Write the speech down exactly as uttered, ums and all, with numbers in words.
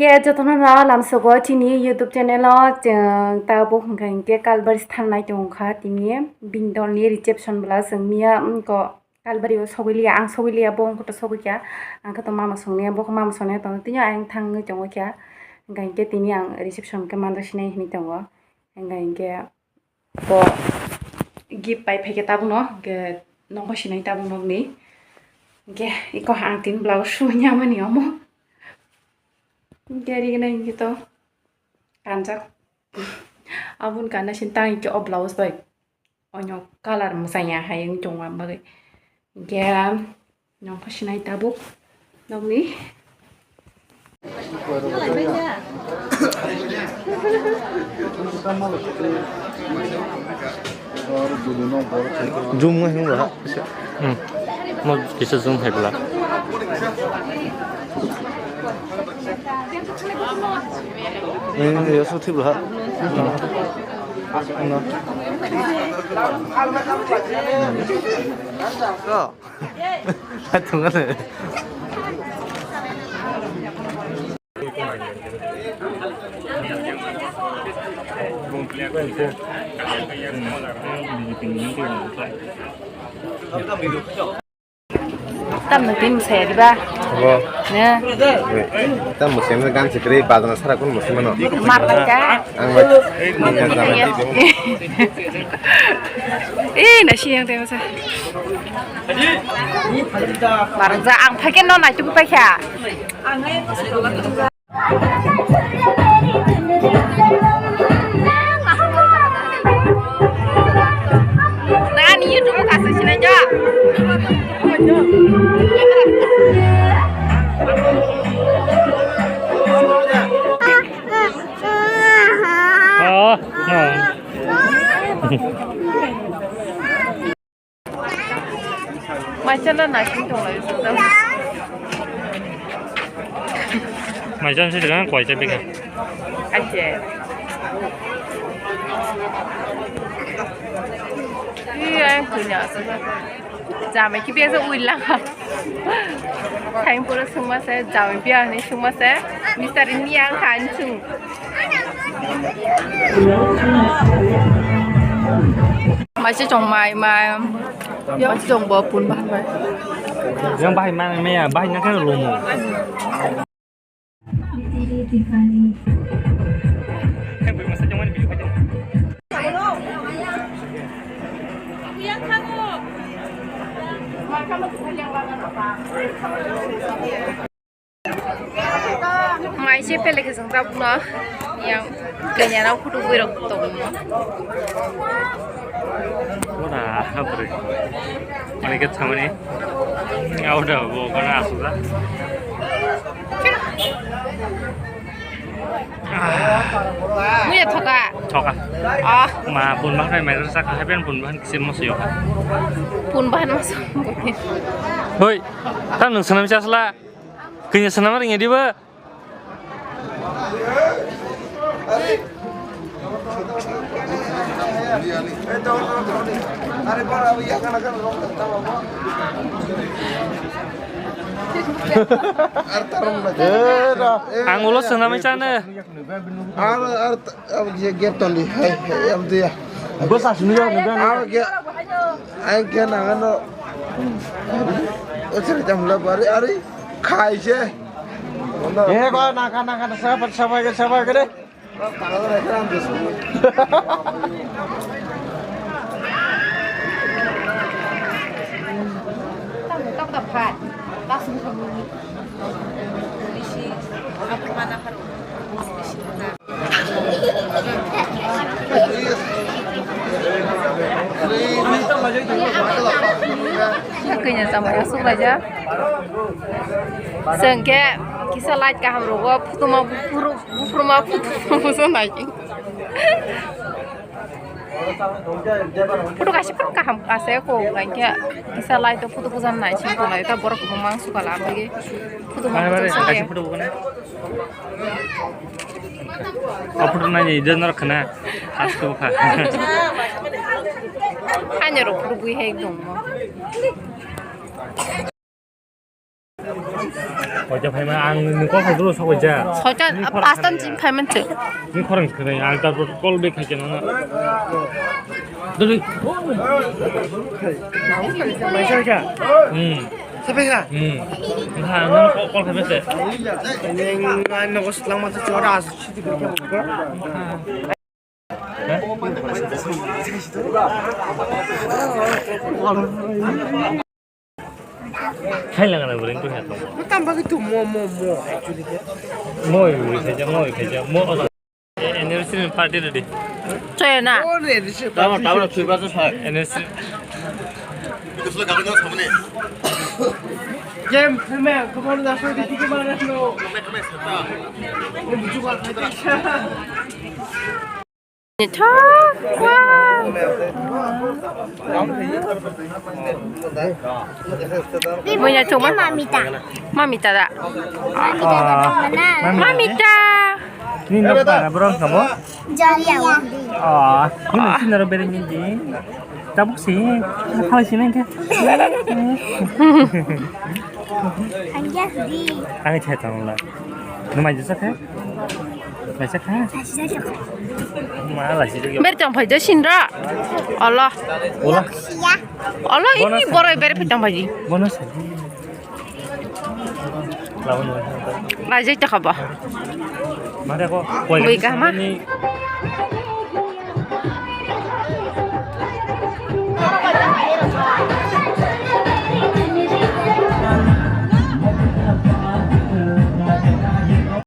Khe jotono no lamsogo chini YouTube channel o chwng tabuk hwnkha hinkhe Kalbari thangnai tongkha tini bini dolni reception bwla chwng miya wngkha Kalbari o sogwi liya ang sogwi liya bo wngkha to sogwi kha ang khe to mama songni bo khe mama songni tongwi tini ayang thangwi tongwi kha hwnkha hinkhe tini ang reception khe mando sinai hinwi tongo hwnkha hinkhe bo gift pai phaikhe tabukno hwnkhe nokho sinai tabuk nokni hwnkhe iko ang tini blouse suiya mani omo. Gari gana hingke to kanjak. Aboni kana sin tang hingke o blouse bai. Onyo colour mwsanya hai wng tongma bagwi. Hingke nokho sinai tabuk. Nokni. Zoom wng hwnba ha. Hmm. Mo kisa zoom hai bwla. Nini yo so thibla ha. Hmm. No. Ko. Atung ale. Tam no tin saya di ba. Abo. Ne. Tam mo sem gan sikri bazna sara kun mo semano. Mar lai ka. Ang ba. Eh, na siyang tengsa. Barang ja ang phake no nai tu paikha. Nani YouTube ka se sina ja. Oh, oh. Maisano naising tonglai sojak. Maisano se jaga koi cha bega. Ache. Iya, punya sojak. Jamai ki biasa uilang. Thain pura sungma se, jamai biya ni sungma se, mister ni ang kan sung. Maising chong mai mai. Maising chong bo pun bahan mai. Yang bahai mana me ya, bahai nak kan lomo. Maising pele ke jeng tabuk no yang kanya na photo bui rok tong no. Ora, hapre. Mane ke chamani. Auda bo kana asuda. Muya thoka. Thoka. Ah. Ma pun bahai mai rasa ka heben pun bahan kisim mo siyo. Pun bahan mas. Hoi, ta nung sanam chasla. Kanya sanam ring edi ba. Ang ulo swnamwi chano. Ar, ar, ar, ye, get toli, hey, hey, am dia. Bos asli ya, ni kan. Ar, ge, ay, ge, na, no. Ocha, jam la, bari, ari, khai, je. Eh, ko, na, ka, na, ka, na, saba, saba, saba, saba, saba, saba, saba, Kanya sama ya, suka aja. Sengke kisa light kaham rogo, photo ma bupuru, bupuru ma photo ma bujo nai. Photo kaisa phano kaham ase ko, hwnkhe kisa light o photo bujan nai sing tonglai, ta borok bo mang sukala, amtwi photo ma bujo sokhe. O photo nai ni, ida norok khna, hasto kha. Hanya rok photo bui hai ekdom. Hoja phaima ang ni kok hai dulu sok hoja. Hoja pastan jin phaiman se. Ni khorang khwrang ang ta call back khai kena na. Dulu. Hmm. Sampai ka? Hmm. Ha, nang call khai se. Neng ano ko selang mata chora as. Khailangana buring tu heto. Tamba ki tu mo mo mo actually. Mo ui khaja, mo ui khaja, mo. Anniversary party ready. Chayana. Tama tama tu ba sa. Anniversary. Game, game, come on, that's what you do, man. Nitho. Wow. Muina thuma. Mamita. Mamita da. Mamita. Nini no para bro kamo? Jaya. Ah, nini sini ro beri nini. Tabuk si, thal si nang ke. Ang ya di. Ang chat ang la. Numai jasa ke? Jasa ke? Ma la si ke. Ber tong phai jasin ra. Allah. Ola. Siya. Allah ini borai ber phai tong phai. Bono sa. Lawan. Lai jai ta khaba. Mare ko. Bui ka ma?